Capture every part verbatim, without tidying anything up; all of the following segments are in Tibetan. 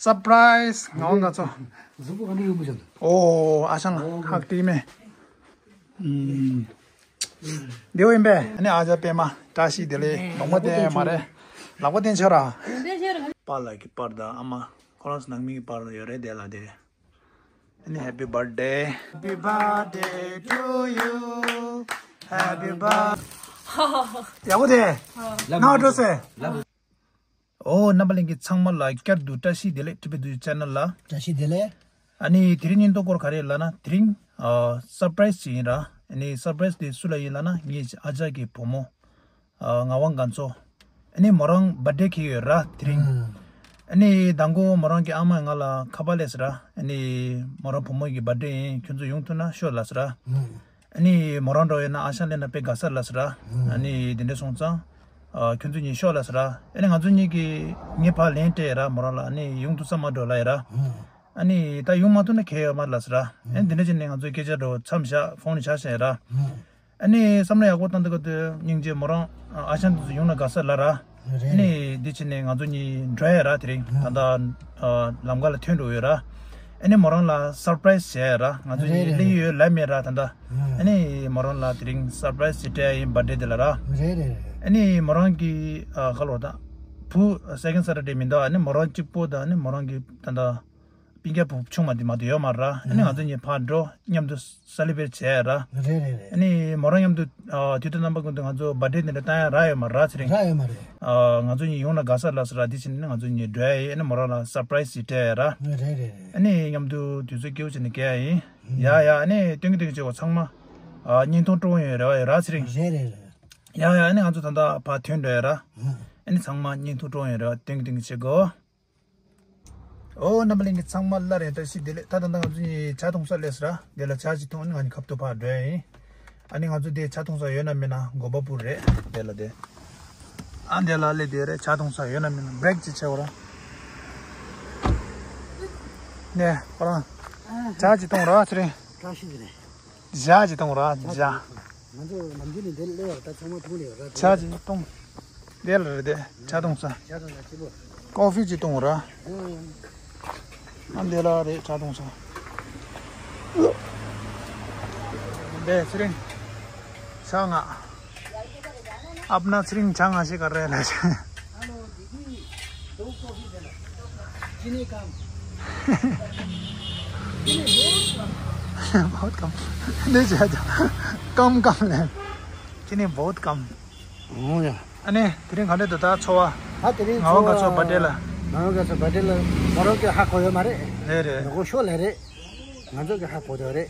སར་པ་རའི་ཛི་ང་དབང་ང་ཚོ། གཟུགས་པོ་ག་འདྲ་ཡོད་པོ་བྱུང་། ཨོ་ཨ་ཞང་ལ་ཧག་ཏི་མེ། ཨུམ། འདི་བོ་ཡིན་པས། ཨ་ནི་ཨ་ཅག་པད་མ་བཀྲ་ཤིས་བདེ་ལེགས། ལོང་བ་བསྟན་ཡ་མ་རེད། ལག་པ་བསྟན་ཆོག་ར། པཱ་ལགས་ཀྱི་པར་དང་ཨ་མ་ཁོ་རང་ཚོ་ནང་མི་གི་པར་ཡོད་རེད་དེ་ལ་དེ། ཨ་ནི་Happy Birthday. Happy Birthday to you. Happy Birthday. ཡག་པོ་དེ། ནང་འགྲོ་སེ། ཨོ་རྣམ་པ་ལྷན་རྒྱས་ཚང་མ་ལ་བསྐྱར་དུ་བཀྲ་ཤིས་བདེ་ལེགས། ཊི་བི་དུ་ཆེ་ནལ་ལ། བཀྲ་ཤིས་བདེ་ལེགས། ཨ་ནི་དེ་རིང་བརྙན་ཐུང་སྐོར་ག་རེ་ལབ་ན། དེ་རིང་ཨ་སར་པ་རའི་ཛི་ཅིག་ཡིན་ར། ཨ་ནི་སར་པ་རའི་ཛི་དེ་སུ་ལ་ཡིན་ལབ་ན། ངའི་ཨ་ཅག་གི་བུ་མོ་ཨ་ངག་དབང་དགའ་ཚོར། ཨ་ནི་མོ་རང་བར་ཌེ་འཁེལ་ཡོད་ར་དེ་རིང་། ཨ་ནི་མདང་དགོང་མོ་རང་གི་ཨ་མས་ང་ལ་ཁ་པར་སླེབས་སོང་ར། ཨ་ནི་མོ་རང་བུ་མོ་གི་བར་ཌེ་ཡིན། ཁྱོད་ཚོ་ཡོང་ཐུབ་ན་ཤོག་ལབ་སོང་ར། ཨ་ནི་མོ་རང་འགྲོ་ཡོད་ན་ཨ་ཞང་སླེབས་ན་དཔེ་དགའ་ས་ལབ་སོང་ར། ཨ་ནི་དེ་འདྲ་སོང་ཙང་ཨ་ཁྱོད་ཚོ་གཉིས་ཤོག་ལབ་སོང་ར། ཨ་ནི་ང་ཚོ་གཉིས་ཀྱིས་ངའི་ཕར་ལན་སྤྲད་ར། མོ་རང་ལ་ཨ་ནི་ཡོང་ཐུབ་ས་མ་འགྲོ་ལབ་ཡ་ར། ཨ་ནི་ད་ཡོང་མ་ཐུབ་ན་གལ་ཡོད་མ་རེད་ལབ་སོང་ར། ཨ་ནི་དེ་འདྲ་བྱས་ནས་ང་ཚོ་སྐད་ཆ་འདྲ་བོ་མཚམས་བཞག་ཕོན་ནས་བཞག་བཞག་ཡ་ར། ཨ་ནི་བསམ་བློ་ཡག་པོ་བཏང་དུས་སྐབས་དུ་སྙིང་རྗེ་མོ་རང་ཨ་ཞང་དེ་ཚོ་ཡོང་ན་དགའ་ས་ལབ་ར། ཨ་ནི་འདི་བྱས་ནས་ང་ཚོ་གཉིས་འགྲོ་ཡ་ར། དེ་རིང་ད་ལྟ་ཨ་ལམ་ཁ་ལ་ཐོན་འགྲོ་ཡོད་ར། ཨ་ནི་མོ་རང་ལ་སར་པ་རའི་ཛི་བྱས་ཡ་ར། ང་ཚོ་གཉིས་སླེབས་ཡོད་ལབ་མེད་ར་ད་ལྟ། ཨ་ནི་མོ་རང་ལ་དེ་རིང་སར་པ་རའི་ཛི་སྤྲད་ཡ་ཡིན། བར་ཌེ་དེ་ལ་ར། ཨ་ནི་མོ་རང་གི་ཨ་ཁ་ལོ་ད་བུ་སེ་ཀེན་ཌི་སེ་ཊར་ཌེ་མི་འདུག་ཨ་ནི་མོ་རང་གཅིག་པོ་དང་ཨ་ནི་མོ་རང་གི་ད་ལྟ་སྤུན་ཀྱག་བུ་ཆུང་མ་དེ་མ་གཏོགས་ཡོད་མ་རེད། ཨ་ནི་ང་ཚོ་གཉིས་ཕར་འགྲོ། མཉམ་དུ་སེ་ལི་བྷི་རེཊ་བྱས་ར། རེད་རེད་རེད། ཨ་ནི་མོ་རང་མཉམ་དུ་ཨ་དུས་དང་རྣམ་པ་ཀུན་ཏུ་ང་ཚོ་བར་ཌེ་དེ་འདྲ་བཏང་ཡ་རག་ཡོད་མ་རེད། ཚེ་རིང་རག་ཡོད་མ་རེད། ཨ་ང་ཚོ་གཉིས་ཡོང་ན་དགའ་ས་ལབ་སོང་ར། དེ་བྱས་ནས་ང་ཚོ་གཉིས་འགྲོ་ཡ་ཡིན། ཨ་ནི་མོ་རང་ལ་སར་པ་རའི་ཛི་སྤྲད་ཡ་ར། རེད་རེད་རེད། ཨ་ནི་མཉམ་དུ་དུས་ཚོད་སྐྱིད་པོ་བྱས་ནས་སྐྱེལ་ཡ་ཡིན། ཡ་ཡ། ཨ་ནི་སྟོན་གྱི་སྟོན་གྱི་བྱེད་དགོས། ཚང་མ་ཨ་བརྙན་ཐུང་སྤྲོ་ཡོང་རེ་བ་ཡོད་ར། ཚེ་རིང་། རེད་རེད་རེད། ཡ་ཡ། ཨ་ནི་ང་ཚོ་ད་ལྟ་ཕར་ཐོན་འགྲོ་ཡ་ར། ཨ་ནི་ཚང་མ་བརྙན་ཐུང་སྤྲོ་ཡོང་རེ་བ་སྟོན་གྱི་སྟོན་གྱི་བྱེད་དགོས། ཨོ་རྣམ་པ་ལྷན་རྒྱས་ཚང་མ་སླར་ཡང་བཀྲ་ཤིས་བདེ་ལེགས། ད་ད་ལྟ་ང་ཚོ་གཉིས་ཇ་འཐུང་ས་སླེབས་སོང་ར། དེ་ལ་ཇ་ཅིག་འཐུང་། ཨ་ནི་ང་གཉིས་ཁ་ཐུག་ཕར་འགྲོ་ཡ་ཡིན། ཨ་ནི་ང་ཚོ་དེ་ཇ་འཐུང་ས་ཡོད་ན་མེད་ན་མགོ་པ་པུར་རེད། དེ་ལ་དེ་ཨ་དེ་ལ་སླེབས་དེ་རེད། ཇ་འཐུང་ས་ཡོད་ན་མེད་ན་བྷི་རེག་ཅིག་བྱེད་དགོས་ར། ནས་ཁོ་རང་ཇ་ཅིག་འཐུང་ར། ཚེ་རིང་། བཀྲ་ཤིས་བདེ་ལེགས། ཇ་ཅིག་འཐུང་ར། ཇ། ང་ཚོ་ནམ་རྒྱུན་ནས་འདིར་སླེབས་པ་རེད། ད་ཚང་མ་འཐུང་ལེ་ར། ཇ་ཅིག་འཐུང་། དེ་ལ་རེད་དེ། ཇ་འཐུང་ས། ཇ་འཐུང་ས་སྐྱིད་པོ། ཀོ་ཧྥི་ཅིག་འཐུང་ར། ཨ་འདི་ལ་རེད། ཇ་འཐུང་ས། འདི་ཚེ་རིང་། ཇ་ང་། अपना ཚེ་རིང་ཇ་ང་ཞིག་ག་རེ་ལ། चीनी कम। चीनी बहुत कम। बहुत कम। नहीं ज्यादा। कम कम है। चीनी बहुत कम। ཨོ་ཡ། ཨ་ནི་དེ་རིང་ག་འདྲ་འདུག་ད་ཚོར་བ། ད་དེ་རིང་ངག་དབང་དགའ་ཚོར་བར་ཌེ་ལ། ངག་དབང་དགའ་ཚོར་བར་ཌེ་ལ་མོ་རང་གིས་ཧ་གོ་ཡོད་མ་རེད། རེད་རེད། ངོ་ཤོ་ལེ་རེད། ང་ཚོ་གིས་ཧ་གོ་ཡོད་རེད།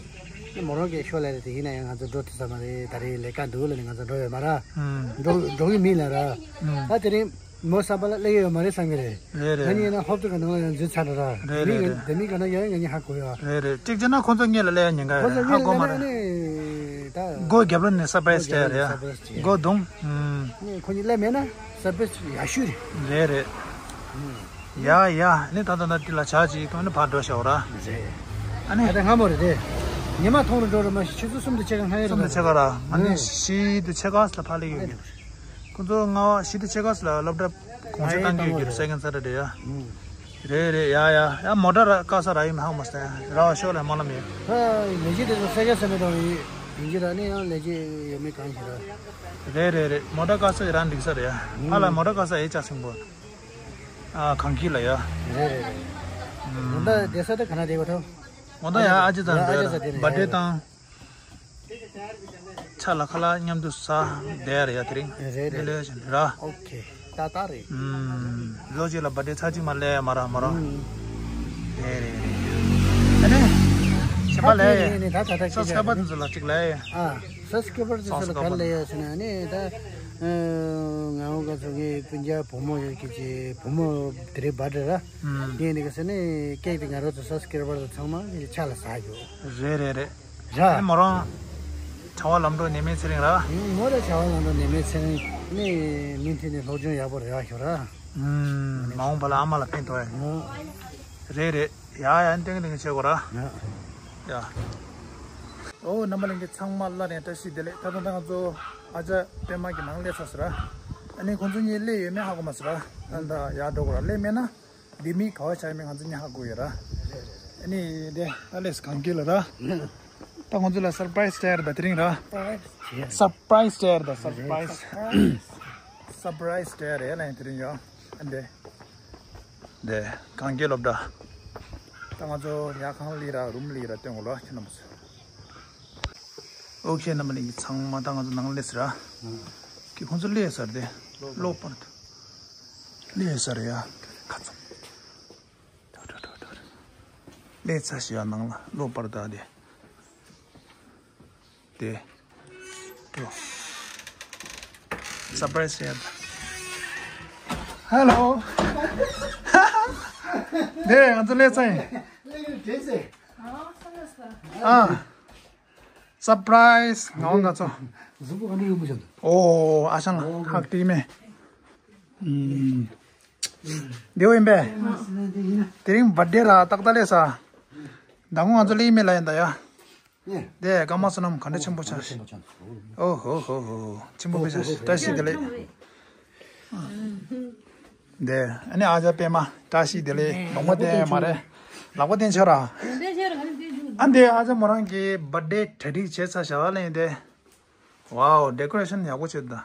མོ་རང་གིས་ཤོ་ལེ་རེད། དེ་ཡིན་ན་ཡང་ང་ཚོ་འགྲོ་ཐུབ་ས་མ་རེད། ད་རེས་ལས་ཀ་འདུག་ལབ་ནས་ང་ཚོ་འགྲོ་ཡོད་མ་རེད། ཨུམ། འགྲོ་འགྲོ་གི་མིན་ལབ་ར། ཨུམ། ད་དེ་རིང་མོ་གསར་པ་ལ་སླེབས་ཡོད་མ་རེད་བསམ་གི་རེད། རེད་རེད། ང་གཉིས་ཡིན་ན་ཧོབ་ཏེ་ག་ནང་ལ་ཡང་འཛུལ་ཚར་ར། རེད་རེད་རེད། དེ་མིན་ག་ན་ཡང་ང་གཉིས་ཧ་གོ་ཡོད། རེད་རེད། གཅིག་བྱས་ན་ཁོང་ཚོ་གཉིས་ལ་སླེབས་ཡ་ཉེན་ཁ་ཡོད། ཁོང་ཚོ་ཧ་གཉིས་གོ་མ་ལ་རེད། ནི་ད་སྒོ་རྒྱབ་ལོགས་ནས་སར་པ་རའི་ཛི་སྤྲད་ཡ་རེད། སར་པ་རའི་ཛི་སྤྲད་ཡ། སྒོ་རྡུང་། ཨུམ། ནི་ཁོ་གཉིས་སླེབས་མེད་ན་སར་པ་རའི་ཛི་ཡག་ཤོས་རེད། རེད་རེད། ཡ་ཡ། ནི་ད་ད་ད་དེ་ལ་ཇ་ཅིག་འཐུང་ནི་ཕར་འགྲོ་བཞག་ར། རེད། ཨ་ནི། ད་ལྟ་སྔ་མོ་རེད་དེ། ཉི་མ་མཐོང་རུ་འགྲོ་རུ་མ་ཤི་ཆུ་ཚོད་གསུམ་དང་ཕྱེད་ཀ་སྔ་ཡོད་རེད། གསུམ་དང་ཕྱེད་ཀ་ར། ང་ནི་ཨ་བཞི་དང་ཕྱེད་ཀ་ཙམ་ལ་ཕར་སླེབས་ཡོད་ཀྱི། ཁོང་ཚོ་སྔ་བཞི་དང་ཕྱེད་ཀ་ཙམ་ལ་སློབ་གྲྭ་གུང་སེང་བཏང་གི་ཡོད་ཀྱི་རེད། སེ་ཀེན་ཌི་སེ་ཊར་ཌེ་ཡ། རེད་རེད། ཡ་ཡ་ཡ། མོ་ཊ་ར་བཀག་ས་རག་ཡིན་ཧ་གོ་མ་སོང་ཡ། རག་པ་ཤོག་ལ་སྨོན་ལམ་ཡོད། ད་ལས་བྱེད་དེ་ཚོ་སེ་ཀེན་ཌི་སེ་མི་ཊར་ཡིན་གྱི་ར། ནི་ཡང་ལས་བྱེད་ཡོད་མེད་གང་ཤེས་ར། རེད་རེད་རེད། མོ་ཊ་བཀག་ས་ཡི་རང་འགྲིག་ས་རེད་ཡ། ཕ་ལ་མོ་ཊ་བཀག་ས་ཡི་ཅག་སེང་པོ། ཨ་གངས་སྐྱིད་ལ་ཡ། རེད་རེད་རེད། ད་ལྟ་བསྡད་ས་དེ་ག་ན་བསྡད་པ་ཐོབ། འོ་ད་ཡ་ཨ་ཅེ་ཚང་ཡ་ཨ་ཅེ་བསྡད་ཚང་བསྡད་ན་བར་ཌེ་ཡ་བཏང་། ཆ་ལ་ཁ་ལག་མཉམ་དུ་ཟ་བསྡད་ཡ་རེད་ཡ། དེ་རིང་། རེད་རེད་ལེ་ལེ་བྱས་ནས་ར། ཨོ་ཁེ། ད་ད་རེད། ཨུམ། ལོ་གཅིག་ལ་བར་ཌེ་ཚར་གཅིག་མ་སླེབས་ཡ་མ་ར་མ་ར། ཨུམ། རེད་རེད་རེད། ཨ་ནི། ཞེ་པ་ལས། ད་ད་ད་ཁྱེད་ཅག་པ་དེ་ཚོ་ལ་གཅིག་ལས་ཡ། ཨ། སབ་སི་ཀེ་རའི་བར་དེ་ཚོ་ལ་ག་རེ་ལབ་ཡོད་ཟེར་ན་ནི་ད། ངག་དབང་དགའ་ཚོར་ངའི་སྤུན་ཀྱག་བུ་མོ་ཡོད་ཀྱི་ཅི་བུ་མོ་དེ་རིང་བར་ཌེ་ར། ཨུམ། ངས་ནི་ག་ཟེར་ནི་ཀེག་དེ་ང་རང་ཚོ་སབ་སི་ཀེ་རའི་བར་དེ་ཚང་མ་ངས་ཆ་ལ་ཟ་རྒྱུ། རེད་རེད་རེད། ར། ཨ་ནི་མོ་རང་། བྱ་བ་ལམ་འགྲོ་ནད་མེད་ཚེ་རིང་ར། ཨུམ། མོ་ར་བྱ་བ་ལམ་འགྲོ་ནད་མེད་ཚེ་རིང་། ནི་མུ་མཐུད་ནས་སློབ་སྦྱོང་ཡག་པོ་རེ་བ་ཞུ་ར། ཨུམ། མ་འོངས་པ་ལ་ཨ་མ་ལ་ཕན་ཐོགས་ཡ། ཨུམ། རེད་རེད། ཡ་ཡ། ཏན་ཏན་བྱེད་དགོས་ར། ཡ། ཡ། ཨོ་རྣམ་པ་ལྷན་རྒྱས་ཚང་མ་སླར་ཡང་བཀྲ་ཤིས་བདེ་ལེགས། ད་ལྟ་ང་ཚོ་ཨ་ཅག་པད་མ་གི་ནང་སླེབས་ཚར་སོང་ར། ཨ་ནི་ཁོང་ཚོ་གཉིས་སླེབས་ཡོད་མེད་ཧ་གོ་མ་སོང་ར། ཨ་ད་ཡར་འགྲོ་དགོས་ར། སླེབས་མེད་ན་ ལྡེ་མིག་ག་བ་ཆགས་མིན་ང་ཚོ་ཉ་ཧ་གོ་ཡོད་ར། ཨ་ནི་དེ་ད་ལས་གང་གི་ལ་ར། ད་ང་ཚོ་ལ་སར་པ་རའི་སི་སྤྲད་ཡ་རེད་ད་དེ་རིང་ར། སར་པ་རའི་སི་སྤྲད་ཡ་རེད་ད་སར་པ་རའི་སི། སར་པ་རའི་སི་སྤྲད་ཡ་རེད་ལ་དེ་རིང་ཡོ། ཨ་འདི། དེ་གང་གི་སློབ་གྲྭ། ད་ང་ཚོ་ཡ་ཁང་ལི་ར་རུམ་ལི་ར་སྟོན་གོ་ལ་ཁྱེད་རྣམ་པ་ཚོ། ཨོ་ཁེ་རྣམ་པ་ལི་ཚང་མ་ད་ང་ཚོ་ནང་ལས་ར། ཁྱེད་ཁོང་ཚོ་ལས་སར་དེ། ལོ་པར་དུ། ལས་སར་ཡ། ཁ་ཚང་། ལས་ཚ་ཞིག་ཡ་ནང་ལ་ལོ་པར་ད་དེ། དེ། དེ། སར་པ་རའི་སི་ཡ། ཧེ་ལོ། དེ་ང་ཚོ་ལས་ཚ་ཡིན། ཨ། སར་པ་རའི་སི་ང་འོང་ང་ཚོ། གཟུགས་པོ་ག་འདྲ་ཡོད་པོ་བྱུང་འདུག་ཨོ་ཨ་ཞང་ཧག་ཏི་མེ། ཨུམ། བདེ་པོ་ཡིན་པས། དེ་རིང་བར་ཌེ་ར་ཏག་ཏག་ལས་ས། ཟླ་ངོ་ང་ཚོ་ལས་མེད་ལ་ཡིན་ད་ཡ། དེ་སྐར་མ་བསོད་ནམས་ག་འདྲ་ཆེན་པོ་ཆགས་ཤག་ཨོ་ཧོ་ཧོ་ཧོ། ཆེན་པོ་དཔེ་ཆགས་ཤག་བཀྲ་ཤིས་བདེ་ལེགས། དེ་ཨ་ནི་ཨ་ཅག་པད་མ་བཀྲ་ཤིས་བདེ་ལེགས། ལོང་བ་བསྟན་ཡོད་མ་རེད། ལག་པ་བསྟན་ཆོག་ར། ཨ་འདི་ཨ་ཅག་མོ་རང་གི་བར་ཌེ་གྲ་སྒྲིག་བྱས་ཚར་ཤག་ལ་ཡིན་ཏེ། ཝའོ་ཌེ་ཀོ་རེ་ཤན་ཡག་པོ་བྱས་འདུག་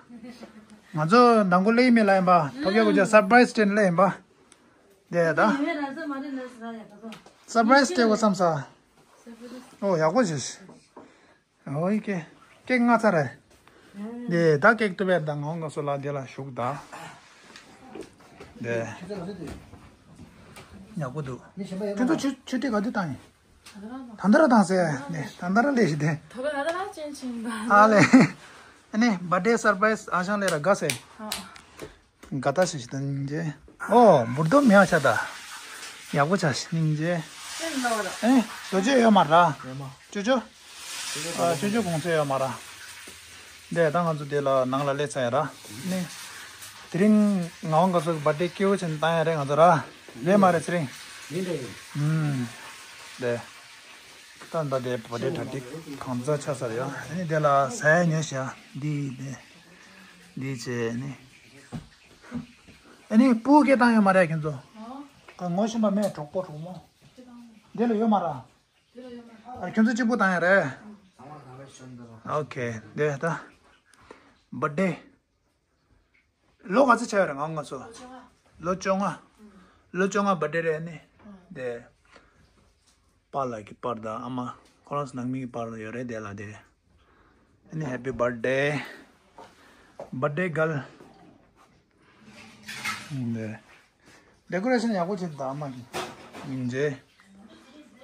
ང་ཚོ་ནང་ཁུལ་ལས་མེད་ལ་ཡིན་པ་ཐོབ་རྒྱག་དགོས་ཀྱི་སར་པ་རའི་སི་སྤྲད་ལ་ཡིན་པ། དེ་ད། སར་པ་རའི་སི་སྤྲད་དགོས་བསམ་ས། ཨོ་ཡག་པོ་བྱས། ཨོ་ཡི་ཀེ། ཀེག་ལྔ་ཚར་རེད། དེ་ད་ཀེག་ཏུ་བས་ད་ངོ་ང་ཚོ་ལ་དེ་ལ་བཞུགས་ད། དེ། ཡག་པོ་འདུག་ཁྱོད་ཚོ་ཆུ་ཆུ་ཏི་ག་དུས་བཏང་ཡིན། ད་ལྟ་ར་དང་ཟེར་ནས་ད་ལྟ་ར་ལས་ཤི་དེ། ད་ལྟ་ར་ཅན་ཆིན་པ། ཨ་ལེ། ཨ་ནི་བར་ཌེ་སར་པ་རའི་སི་ཨ་ཞང་ལས་ར་དགའ་ཟེར། དགའ་ད་ཤི་ཤི་དང་ཇེ། ཨོ་འབུར་དོ་མེད་ཆ་ད། ཡག་པོ་ཆ་ཤི་ནིང་ཇེ། ཨེ་དོ་ཅོ་ཡོད་མ་ར། ཅོ་ཅོ། ཨ་ཅོ་ཅོ་གོང་ཚད་ཡོད་མ་ར། འདས་ད་ང་ཚོ་དེ་ལ་ནང་ལ་སླེབས་ཚར་ཡ་ར། ནི། དེ་རིང་ང་འོང་ག་ཚོད་བར་ཌེ་སྐྱིད་པོ་བྱས་ནས་བཏང་ཡ་རེད་ང་ཚོ་ར། རེད་མ་རེད་ཚེ་རིང་། ཡིན་རེད་ཡིན། ཨུམ། དེ། ད་ད་དེ་བར་ཌེ་གྲ་སྒྲིག་གང་ཚ་ཆ་ས་རེད་ཡ། ཨ་ནི་དེ་ལ་ཟ་ཡ་ཉོས་ཤག་འདི་དེ། འདི་བྱས་ནི། ཨ་ནི་སྤུ་གུ་སྐད་བཏང་ཡོད་མ་རེད་ཁྱེད་ཚོ། ཨ་ངོ་ཤེས་པ་མེད་གྲོགས་པོ་གྲོགས་མོ། འདི་ལ་ཡོད་མ་ར། ཨ་ཁྱོད་ཚོ་གཅིག་པུ་བཏང་ཡ་རེད། ཨོ་ཁེ་དེ་ད། བར་ཌེ། ལོ་ག་ཚོད་ཆགས་ཡོད་རེད་ང་ང་ཚོ། ལོ་བཅོ་ལྔ། ལོ་བཅོ་ལྔ་བར་ཌེ་རེད་ནི། དེ། པཱ་ལགས་ཀྱི་པར་དང་ཨ་མ། ཁོ་རང་ཚོ་ནང་མི་གི་པར་ཡོད་རེད་དེ་ལ་དེ། ཨ་ནི་ཧེ་པི་བར་ཌེ། བར་ཌེ་གརལ། དེ། ཌེ་ཀོ་རེ་ཤན་ཡག་པོ་བྱེད་ད་ཨ་མ་གི། ཡིན་ཇེ།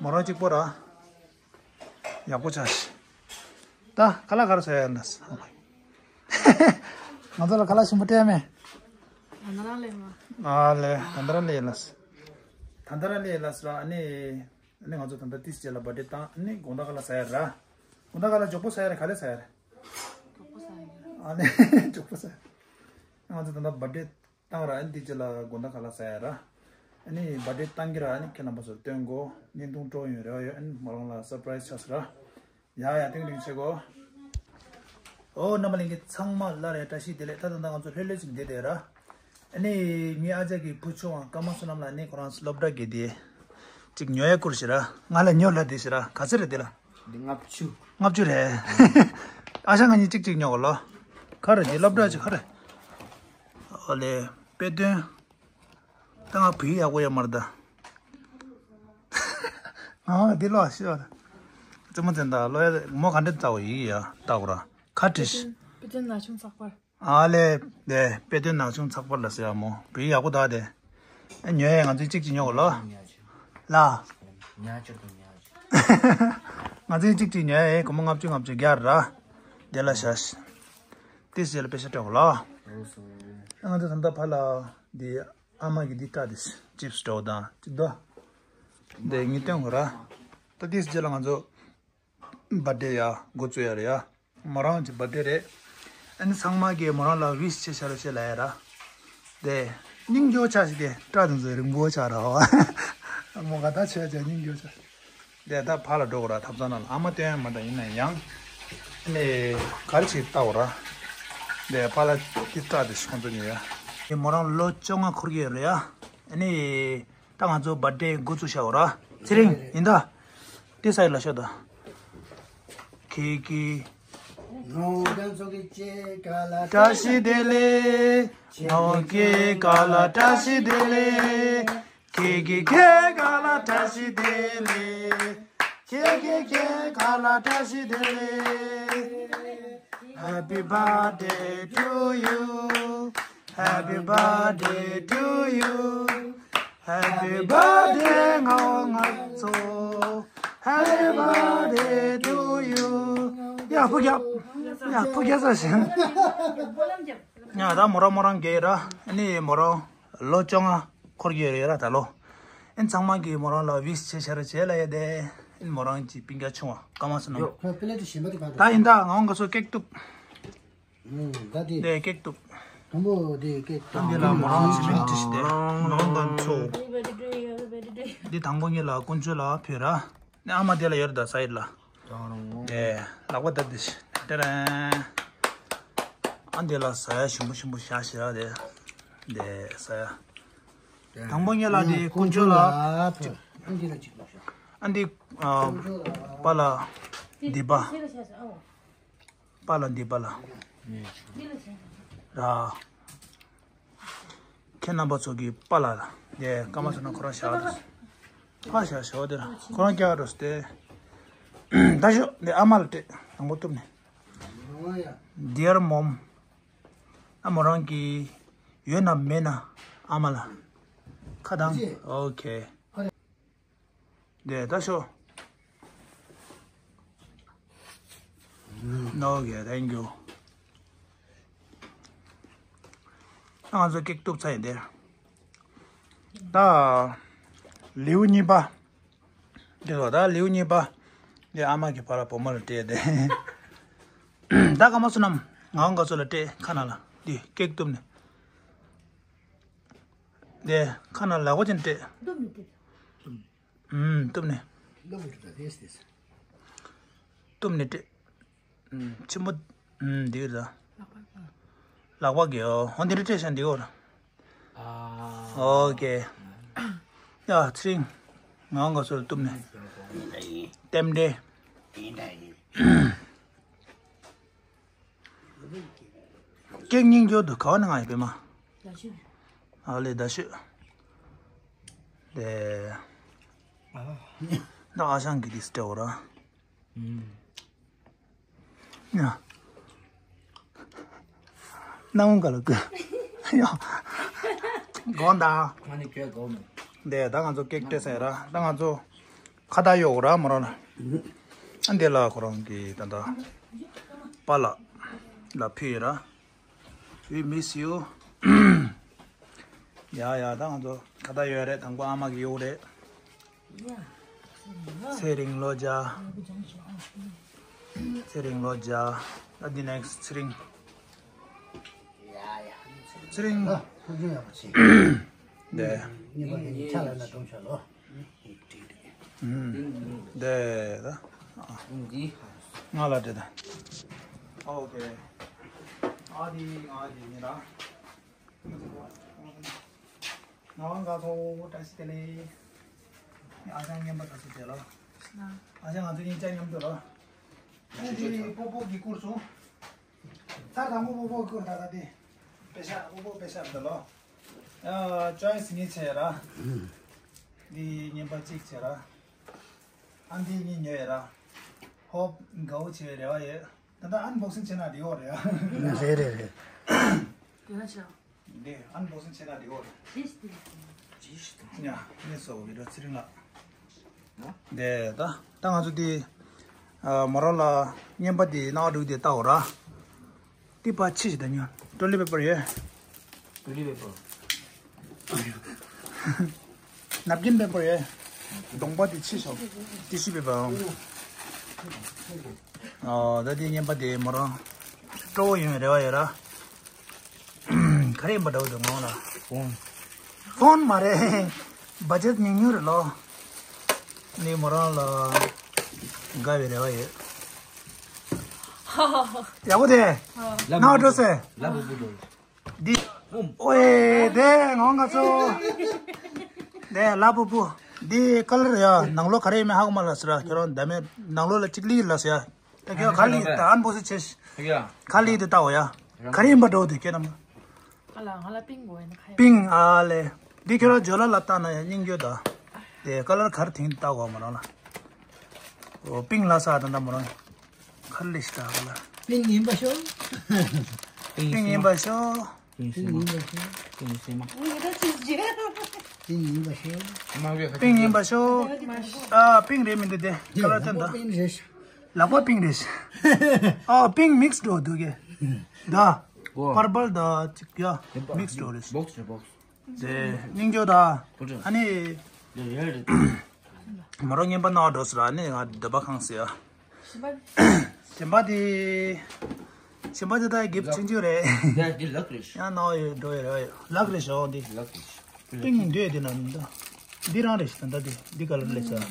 མོ་རང་གཅིག་པོ་ར། ཡག་པོ་ཆགས་ཤག་ད་ཁ་ལག་ག་རེ་ཟ་ཡ་ལ་ས། ང་ཚོ་ལ་ཁ་ལག་ཞིམ་པོ་སྤྲད་མེད། ད་ནི་རང་ལས་མ། ཨ་ལེ་ད་ནི་རང་ལས་ལ་ས། ད་ནི་རང་ལས་ལ་ས་ར་ཨ་ནི། ཨ་ནི་ང་ཚོ་ད་ལྟ་ཏིས་ཅེ་ལ་བར་ཌེ་བཏང་ཨ་ནི་དགོང་དག་ཁ་ལག་ཟ་ཡ་ར། དགོང་དག་ཁ་ལག་མགྱོགས་པོ་ཟ་ཡ་ར་ག་ལེ་ཟ་ཡ་ར། ཨ་ནི་མགྱོགས་པོ་ཟ་ཡ། ང་ཚོ་ད་ལྟ་བར་ཌེ། བཏང་ར་ཨ་ནི་དེ་རྗེས་ལ་དགོང་དག་ཁ་ལག་ཟ་ཡ་ར། ཨ་ནི་བར་ཌེ་བཏང་གི་ར་ཨ་ནི་ཁྱེད་རྣམ་པ་ཚོར་སྟོན་གོ་བརྙན་ཐུང་སྤྲོ་ཡོང་རེ་བ་ཡོད། ཨ་ནི་མོ་རང་ལ་སར་པ་རའི་སི་ཆགས་སོང་ར། ཡ་ཡ་ཐེངས་རིང་ཆེ་གོ། ཨོ་རྣམ་པ་ལྷན་རྒྱས་ཚང་མ་སླར་ཡང་བཀྲ་ཤིས་བདེ་ལེགས། ད་ད་ལྟ་ང་ཚོ་ལྷོད་ལྷོད་ཅིག་བསྡད་བསྡད་ར། ཨ་ནི་ངའི་ཨ་ཅག་གི་བུ་ཆུང་བ་ཀརྨ་བསོད་ནམས་ལགས་ནི་ཁོ་རང་སློབ་གྲྭ་གི་དེ་ཅིག་ཉོ་ཡ་བསྐུར་ཞེས་ར་ང་ལ་ཉོ་ལབ་བསྡད་ཞེས་ར་ག་ཚོད་རེད་དེ་ལ། འདི་ལྔ་བཅུ། ལྔ་བཅུ་རེད། ཨ་ཞང་ང་གཉིས་གཅིག་གཅིག་ཉོ་གོ་ལོ། ག་རེ་འདི་སློབ་གྲྭ་ཅིག་ག་རེ། ཨོ་ལེ། དཔེ་སྟོན། ད་ང་བོད་ཡིག་ཡག་པོ་ཡོད་མ་རེད་ད། ང་འདི་ལོ་ཤི་བ། རྩེད་མོ་རྩེ་ད་ལོ་ཡ་མོ་ག་འདྲ་ལྟ་བ་ཡིག་ཡ་ལྟ་བ་ར། ཁ་བྲིས། དཔེ་སྟོན་ན་ཆུང་ཚགས་པར། ཨ་ལེ། དེ་དཔེ་སྟོན་ནག་ཆུང་ཚགས་པར་ལ་ཟེར་ཡ་མོ་བོད་ཡིག་ཡག་པོ་དག་དེ། ཨ་ཉོ་ཡ་ང་ཚོའི་གཅིག་གཅིག་ཉོ་གོ་ལོ། ལ། ང་ཚོའི་གཅིག་གཅིག་ཉོ་ཡ་ཨེ་སྒོར་མོ་ལྔ་བཅུ་ལྔ་བཅུ་རྒྱག་ར། དེ་ལ་ཤ་ཤ། དེ་ཟེར་ལ་པེ་ཤ་སྤྲད་གོ་ལོ། ང་ཚོ་ད་ལྟ་ཕ་ལ། དེ་ཨ་མ་གི་འདི་སྤྲད་དེ་ཅིབ་སི་སྤྲོད་དང་ཅིག་དོ། དེ་ངས་སྟོན་གོ་ར། ད་དེ་ཟེར་ལ་ང་ཚོ། བར་ཌེ་ཡ་འགོ་བཙུགས་ཡ་རེད་ཡ། མོ་རང་གི་བར་ཌེ་རེད། ཨ་ནི་ཚང་མ་གིས་མོ་རང་ལ་ཝིཤ་བྱེད་ཤ་ར་བྱེད་ལ་ཡ་ར། དེ། སྙིང་རྗེ་ཆགས་ཤིག་དེ་སྐྲ་དེ་ཚོ་རིང་པོ་ཆགས་ར་བ། མོ་ག་ད་ཆོས་ཆ་སྙིང་རྗེ་ཆགས། དེ་ད་ཕ་ལ་འགྲོ་གོ་ར་ཐབ་ཚང་ནང་ལ་ཨ་མ་སྟོན་ཡ་མ་ད་ཡིན་ན་ཡང་། ཨ་ནི། ག་རེ་བྱེད་ལྟ་གོ་ར། དེ་ཕ་ལ་དེ་སྐྲ་དེ་ཤོང་ཚོ་ཉོ་ཡ། དེ་མོ་རང་ལོ་བཅོ་ལྔ་འཁོར་གི་ཡོད་རེད་ཡ། ཨ་ནི། ད་ང་ཚོ་བར་ཐ་ཌེ་འགོ་བཙུགས་བཞག་ཡོད་ར། ཚེ་རིང་ཡིན་ད། དེ་སའི་ལ་ཤོག་ད། ཁྱེད་ཀྱི་ནོ་ཀན་སོ་གི་ཅེ་ག་ལ་བཀྲ་ཤིས་བདེ་ལེགས། ནོ་ཀེ་ག་ལ་བཀྲ་ཤིས་བདེ་ལེགས། ཁྱེད་ཀྱི་ཁྱེད་ག་ལ་བཀྲ་ཤིས་བདེ་ལེགས། ཁྱེད་ཀྱི་ཁྱེད་ག་ལ་བཀྲ་ཤིས་བདེ་ལེགས། Happy birthday to you. Happy birthday to you. Happy birthday ང་ང་ཚོ། Happy birthday to you. ཡ་ཕུ་རྒྱབ། ཡ་ཕུ་རྒྱབ་ས་ཞིང་། ཡ་ད་མོ་རང་མོ་རང་གེ་ར། ཨ་ནི་མོ་རང་ལོ་བཅོ་ལྔ་འཁོར་གྱི་ཡོད་རེད་ར་ད་ལོ། ཨིན་ཚང་མ་གིས་མོ་རང་ལ་ཝིཤ་བྱེད་ཤར་བྱེད་ལ་ཡ་དེ། ཨིན་མོ་རང་གི་སྤུན་ཀྱག་ཆུང་བ་ཀ་མ་སོ་ནམ། ཡོ། ཁོས་པི་ལེ་ཊི་གཞན་པ་དེ་གང་ད་ཡིན་ད་ང་ང་ཚོ་ཀེག་གཏུབ། ཨུམ། ད་དེ། དེ་ཀེག་གཏུབ། དང་པོ་དེ་ཀེག་གཏུབ། ཨ་འདི་ལ་མོ་རང་ཅི་མིན་ཏི་ཤི་དེ། ནང་དང་ཚོ། འདི་དང་པོ་ངེད་ལ་དཀོན་མཆོག་ལ་ཕུལ་ར། ནས་ཨ་མ་དེ་ལ་ཡོད་ད་ས་ཡིད་ལ། དེ་ལག་པ་བཏབ་དེ་ཤི། དེ་རེད། ཨ་འདི་ལ་ཟ་ཡ་ཞིམ་པོ་ཞིམ་པོ་བཞག་ཤི་ར་དེ། དེ་ཟ་ཡ། དང་པོ་ངེད་ལ་དེ་དཀོན་མཆོག་ལ། ཨ་འདི་ལ་ཅིག་ལོག་ཤག་ཨ་འདི། ཨ། པཱ་ལགས། འདི་པ། པཱ་ལགས་འདི་པཱ་ལགས། ར། ཁྱེད་རྣམ་པ་ཚོ་གི་པཱ་ལགས་ལ། དེ་ཀ་མ་སོ་ན་ཁོ་རང་བཞག་འགྲོ། ཕ་བཞག་བཞག་དེ་ར་ཁོ་རང་སྐྱག་འགྲོ་སྟེ། ད་ཤོ་དེ་ཨ་མ་ལ་སྤྲད་དང་པོ་གཏུབ་ནས། Dear mom. ཨ་མོ་རང་གི་ཡོད་ན་མེད་ན་ཨ་མ་ལ་ཁ་བཏང་། ཨོ་ཁེ། དེ་ད་ཤོ། ཨོ་ཁེ། Thank you. ང་ཚོ་ཀེག་གཏུབ་ཚར་ཡིན་དེ། ད་ལེའུ་གཉིས་པ། དེ་ལོ་ད་ལེའུ་གཉིས་པ། དེ་ཨ་མ་གི་ཕ་ལ་བུ་མོ་ལ་སྤྲད་དེ། ད་ཀ་མ་སོ་ནམ་ང་ང་ཚོ་ལ་སྤྲད་ཁ་ན་ལ་དེ་ཀེག་གཏུབ་ནས། དེ་ཁ་ན་ལ་གོ་ཅན་སྤྲད། ཨུམ། གཏུབ་ནས། གཏུབ་ནས་སྤྲད། ཨུམ། ཆེན་པོ། ཨུམ། འདི་ར། ལག་པ་གི་ཨོ་འདི་ར་སྤྲད་ཤག་འདི་ཨོ་ར། ཨོ་ཁེ། ཡ་ཚེ་རིང་། ང་ང་ཚོ་ལ་གཏུབ་ནས། རྟེན་འབྲེལ། ཀེག་སྙིང་རྗེ་འདུག་ག་བ་ནས་ང་ཡི་པད་མ། ཨ་ལེ་ད་ཤོད། དེ། ད་ཨ་ཞང་གི་དེ་སྤྲད་འོ་ར། ཡ། སྣང་ག་ལ་ཀུ། ཡ། དགོངས་དག་ང་ནི་ཁྱོད་དགོངས་མེད། འདི་ད་ང་ཚོ་ཀེག་སྤྲད་ཟེར་ར། ད་ང་ཚོ་ཁ་བརྡ་ཡོད་ར་མོ་རང་ལ། ཨ་འདི་ལ་ཁོ་རང་གི་ད་ད་པཱ་ལགས་ལ་ཕུལ་ཡོད་ར། We miss you. ཡ་ཡ། ད་ང་ཚོ་ཁ་བརྡ་ཡོད་རེད། དང་པོ་ཨ་མ་གི་ཡོད་རེད། ཚེ་རིང་ལོ་བརྒྱ། ཚེ་རིང་ལོ་བརྒྱ། ད་འདི་ནེག་སི་ཊི་ཚེ་རིང་། ཚེ་རིང་། ཨ། ཁོ་ཚོ་ཡག་པོ་བྱེད། འདི། ཉིན་པ་འདི་ནི་ཆ་ལ་ན་གཏོང་ཤོག་ལོ། ཨུམ། འདི་ད། ཨ། ང་ལ་འདི་ད། ཨོ་ཁེ། ཨ་འདི་ང་འདི་ནི་ར། ང་དབང་དགའ་ཚོགས་བཀྲ་ཤིས་བདེ་ལེགས། ཨ་ཅག་མཉམ་པ་བཀྲ་ཤིས་བདེ་ལེགས། ཨ་ཅག་ང་ཚོ་གཉིས་ཆ་མཉམ་དུ་ལོ། ཨ་ཅེ་པོ་པོ་གི་སྐོར་སོང་། ཚར་དང་པོ་པོ་པོ་གི་སྐོར་ད་ད་དེ། པེ་ཤ་པོ་པོ་པེ་ཤ་བདེ་ལོ། ཨ་ཅོའི་སི་གཉིས་ཆ་ར། འདི་མཉམ་པ་གཅིག་ཆ་ར། ཨ་འདི་གཉིས་ཉོས་ཡ་ར། ཧོབ་དགའ་བོ་བྱེད་པའི་རེ་བ་ཡོད། ད་ལྟ་ཨན་བོག་སིང་བྱས་ན་འགྲིག་གོ་རེད་ཨ། རེད་རེད་རེད། དེ་ན་ཆ། འདི་ཨན་བོག་སིང་བྱས་ན་འགྲིག་གོ་རེད། ཇི་ཞིག་དེ། ཇི་ཞིག་དེ། ཡ་ངས་སོ་བི་ཌི་ཡོ་ཚེ་རིང་ལགས། འདི་ད་ད་ང་ཚོ་འདི་ཨ་མོ་རང་ལ་བརྙན་པར་འདི་ནང་འགྲོ་གི་འདི་ལྟ་འོ་ར། འདི་པ་ཕྱི་ཞིག་ད་ཉོ། ཊོ་ལི་པེ་པར་ཡོད། ཊོ་ལི་པེ་པར། ནབ་ཀིན་པེ་པར་ཡོད། གདོང་པ་དེ་ཕྱི་ཞོག་ཊི་ཤུ་པེ་པར་ཨང་། ཨོ་ད་དེ་བརྙན་པར་དེ་མོ་རང་སྤྲོ་བོ་ཡོང་བའི་རེ་བ་ཡོད་ར། ག་རེ་ཡིན་པ་འདྲ་བོ་འདུག་ངོ་ལ། ཕོན། ཕོན་མ་རེད། བ་ཇེཊ་ཉུང་ཉུང་རེད་ལོ། ནི་མོ་རང་ལ་དགའ་བའི་རེ་བ་ཡོད། ཡག་པོ་དེ། ནང་འགྲོ་སེ། ལབ་བུ་བུ་འགྲོ། འདི། ཨོའེ་དེ་ངོ་ང་ཚོ། ཨེ་ལ་པོ་པོ། འདི་ཀ་ལར་ཡ་ནང་ལོགས་ག་རེ་ཡིན་མིན་ཧ་གོ་མ་ལ་ཟེར་ར། ཁྱོད་རང་ད་མེད་ནང་ལོགས་ལ་གཅིག་ལི་ལ་ཟེར་ཡ། ད་ཁྱོད་ག་ལི་ད་ཨན་པོ་སི་ཆེ་ཤི། ཡ། ག་ལི་དེ་ལྟ་འོ་ཡ། ག་རེ་ཡིན་པ་འགྲོ་དེ་ཁྱོད་རང་། ང་ལ་ང་ལ་པིང་གོ་ཡིན་ཁ་ཡ། པིང་ཨ་ལེ། འདི་ཁྱོད་རང་ཇོ་ལ་ལ་ལྟ་ན་ཡ་སྙིང་རྒྱུ་ད། དེ་ཀ་ལར་ག་རེ་དེང་ལྟ་གོ་མ་རང་ལ། འོ་པིང་ལ་ས་ད་ད་མ་རང་། ག་རེ་ལི་ཤི་ད་ག་ལ། པིང་ཡིན་པ་ཤོག་པིང་ཡིན་པ་ཤོག་པིང་ཡིན་པ་ཤོག་པིང་ཡིན་པ་ཤོག་པིང་ཡིན་པ་ཤོག་པིང་ཡིན་པ་ཤོག་པིང་ཡིན་པ་ཤོག་ཨ་པིང་རེད་མི་འདུག་དེ་ཀ་ལར་ཅན་ད། པིང་རེད། ལག་པ་པིང་རེད། ཨ་པིང་མིག་སི་འགྲོ་འདུག་གེ། ད། པར་པལ་ད་ཅིག་ཡ་མིག་སི་འགྲོ་རེད། བོག་སི་རེད་བོག་སི། དེ་སྙིང་རྗེ་ད། ཨ་ནི། མ་རོ་ངན་པ་ནག་འགྲོ་ཟེར་ཨ་ནི་ང་འདོད་པ་ཁེངས་ཟེར་ཡ། ཞིམ་པ་དེ། ཞིམ་པ་དེ་ད་གེབ་ཆུང་ཆུང་རེད། ཡ་འདི་ལག་རེད། ཡང་ནག་ཡོད་འགྲོ་ཡོད་རེད། ལག་རེད་ཞོག་འདི། ལག་རེད། པིང་འདོད་དེ་ན་མི་འདུག་འདི་རང་རེད་ཞིག་ད་འདི་འདི་ཀ་ལར་ལས་ས།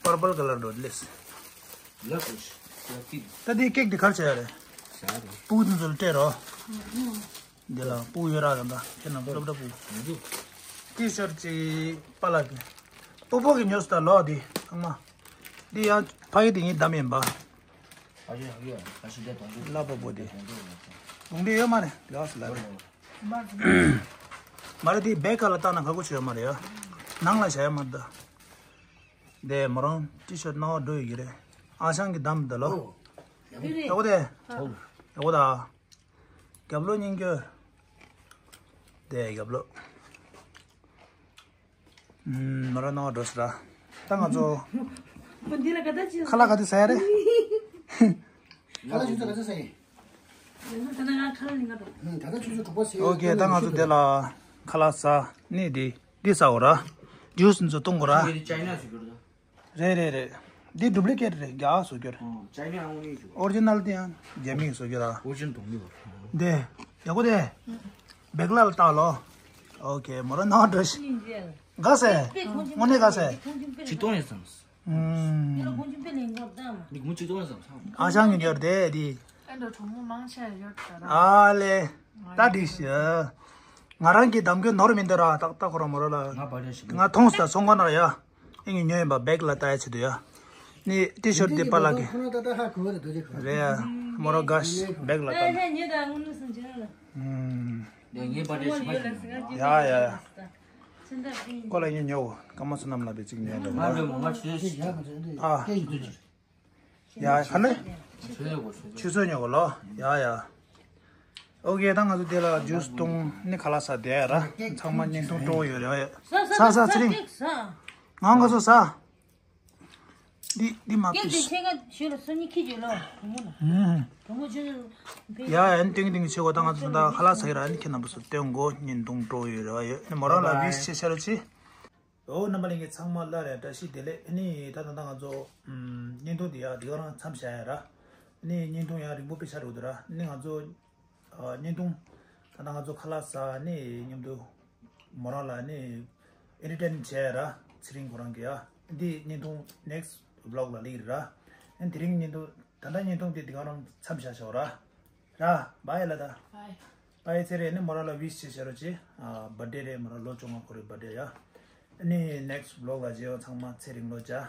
པར་པལ་ཀ་ལར་འགྲོ་ལས། ལག་རེད། ལག་གི། ད་འདི་ཀེག་འདི་གར་བྱས་ཡ་རེད། ས་རེད། སྤུ་གུ་ཚོ་ལ་སྤྲད་རོགས། འདི་ལ་སྤུ་གུ་ཡོད་ར་དང་ད་ཁྱེད་རྣམས་སློབ་གྲྭ་སྤུ་གུ། ཏི་ཤར་ཅིག་པཱ་ལགས་ཀྱི། སྤོ་བོ་གི་ཉོས་སུ་ད་ལོག་འདི་ཚང་མ། འདི་ཡང་ཕ་གི་དེ་ངའི་བདམས་ཡིན་པ། ཨ་ཡོད་ཨ་ཡོད་ཨ་ཤི་དེ་དོང་ཏོ། ལ་པོ་པོ་དེ། དོང་ཏོ་ཡོད་ན་ཆ། དོང་དེ་ཡོད་མ་རེད་དེ་ཨ་སི་ལ་རེད། མ་རེད་དེ་བེག་ག་ལ་བཏང་ན་ཁག་པོ་ཆེ་ཡོད་མ་རེད་ཡ། ནང་ལ་བཞག་ཡ་མ་རེད་ད། དེ་མོ་རང་ཏི་ཤར་ནང་འགྲོ་ཡོད་ཀྱི་རེད། ཨ་ཞང་གི་བདམས་ད་ལོ། ཡག་པོ་དེ། ཡག་པོ་ད། རྒྱབ་ལོ་སྙིང་རྒྱུ། དེ་རྒྱབ་ལོ། ཨུམ། མ་ར་ནང་འགྲོ་སི་ར། ད་ང་ཚོ། ཁོ་འདི་ལ་ག་ད་ཅི། ཁ་ལག་ག་དུས་ཟ་ཡ་རེད། ཁ་ལག་ཆུ་ཚོད་ག་ཚོད་ཟ་ཡིན། ད་ང་ཁ་ལག་ནི་ང་འགྲོ། ད་ད་ཆུ་ཚོད་དྲུག་པ་ཟ་ཡིན། ཨོ་ཁེ། ད་ང་ཚོ་དེ་ལ་ཁ་ལག་ཟ་ནི་འདི་འདི་ཟ་འོ་ར། ཇུས་ནི་ཚོ་བཏུང་གོ་ར། ཅའི་ན་ཟེར་གྱི་རེད། རེད་རེད་རེད། འདི་ཌུབ་ལི་ཀེ་ཊི་རེད། རྒྱ་བཟོ་རྒྱུ་རེད། ཨོ་ཅའི་ན་ཨོ་ནི་ཞུ། ཨོ་རི་ཇི་ནལ་དེ་ཡང་རྒྱ་མིས་བཟོ་རྒྱུ་ར། ཨོ་རི་ཇི་ནལ་དོང་ནི་བ། འདི་ཡག་པོ་དེ། བེག་ལ་ལ་བཏགས་ལོ། ཨོ་ཁེ། མོ་ར་ནང་འགྲོ་ཤི། དགའ་སེ། དངོས་གནས་དགའ་སེ། ཆིག་སྟོང་ཡིན་བསམ། ཨུམ། མི་ཁུངས་ཆིག་སྟོང་ཡིན་བསམ། ཨ་ཞང་གི་ཡོད་དེ་དེ། ཨ་འགྲོ་གྲོགས་མོ་མང་ཆེ་ཡོད་ད་ར། ཨ་ལེ། ད་འགྲིག་ཤི། ང་རང་གི་གདམ་རྒྱུ་ནོར་མི་འདུག་ར། ཏག་ཏག་ཁོ་རང་མོ་ར་ལ། ང་བ་རེ་ཞིག་ང་མཐོང་སྟེ་ཚོང་ཁང་ནང་ཡ། ཨིན་ཉོས་ཡིན་པ་བེག་ལ་ལྟ་ཡ་ཆེད་དུ་ཡ། ནི་ཏི་ཤར་ཊི་དེ་པཱ་ལགས་ཀྱི། རེད་ཡ། མོ་ར་དགའ་ཤི་བེག་ལ་ལྟ་ན། ཨུམ། ཡ་ཡ་ཡ། ཁོ་ལ་ཡིན་ཉོ། སྐར་མ་བསོད་ནམས་ལགས་པས་གཅིག་ཉོས་འདུག་ང་འདྲ་མོ་ང་ཆུ་ཚོད་ཤི། ཨ། ཡ་ག་ནས། ཆུ་ཚོད་ཉོ་གོ་ལོ། ཡ་ཡ། ཨོ་ཁེ། ད་ང་ཚོ་དེ་ལ་ཇུས་བཏུང་ནི་ཁ་ལག་ཟ་བསྡད་ཡ་ར། ཚང་མ་བརྙན་ཐུང་སྤྲོ་བོ་ཡོད་རེད། ཟ་ཟ་ཚེ་རིང་། ང་ང་ཚོ་ཟ། འདི་འདི་མ་ཀེག་པིས། དེ་ཆེ་ག་ཞུ་ལ་སོ་གཉིས་ཁྱི་ཇུ་ལོ་གྲོགས་མོ་ལ། ཨུམ། གྲོགས་མོ་ཆུ་ཚོད། ཡ་ཡ་ཏིང་ཏིང་ཆེ་གོ། ད་ང་ཚོ་ད་ཁ་ལག་ཟ་ཡ་ར། ནི་ཁྱེད་རྣམ་པ་ཚོ་སྟོན་གོ། བརྙན་ཐུང་སྤྲོ་བོ་ཡོད་རེད་བ་ཡོད། ནི་མོ་རང་ལ་བིས་ཆེ་ཤ་ར་ཆེ། ཨོ་རྣམ་པ་ལྷན་རྒྱས་ཚང་མ་ལ་རེ་བཀྲ་ཤིས་བདེ་ལེགས། ཨ་ནི་ད་ད་ད་ང་ཚོ་ཨམ་བརྙན་ཐུང་འདི་ཡང་འདི་ག་རང་མཚམས་བཞག་ཡ་ར། ཨ་ནི་བརྙན་ཐུང་ཡང་རིང་པོ་དཔེ་ཆ་རུ་འདུག་ར། ཨ་ནི་ང་ཚོ་ཨ་བརྙན་ཐུང་ད་ད་ང་ཚོ་ཁ་ལག་ཟ་ནི་མཉམ་དུ་མོ་རང་ལ་ནི་ཨེན་ཊར་ཊེན་བྱས་ཡ་ར། ཚེ་རིང་ཁོ་རང་གི་ཡ། འདི་བརྙན་ཐུང་ནེག་སི་ཊི་བི་ལོག་ལ་སླེབས་ར། ཨ་ནི་དེ་རིང་བརྙན་ཐུང་ད་ད་བརྙན་ཐུང་འདི་འདི་ག་རང་མཚམས་བཞག་ཆོག་ར། ར། བྷའི་ལ་ད། བྷའི། བྷའི་ཚེ་རིང་། ནི་མོ་རང་ལ་བིས་ཆེ་ཤ་རོ་ཆེ། ཨ་བར་ཐ་ཌེ་རེད། མོ་རང་ལོ་བཅོ་ལྔ་འཁོར་རེད། བར་ཐ་ཌེ་ཡ། ནི་ནེག་སི་ཊི་བི་ལོག་ལ་མཇལ་ཡོང་། ཚང་མ་ཚེ་རིང་ལོ་བརྒྱ།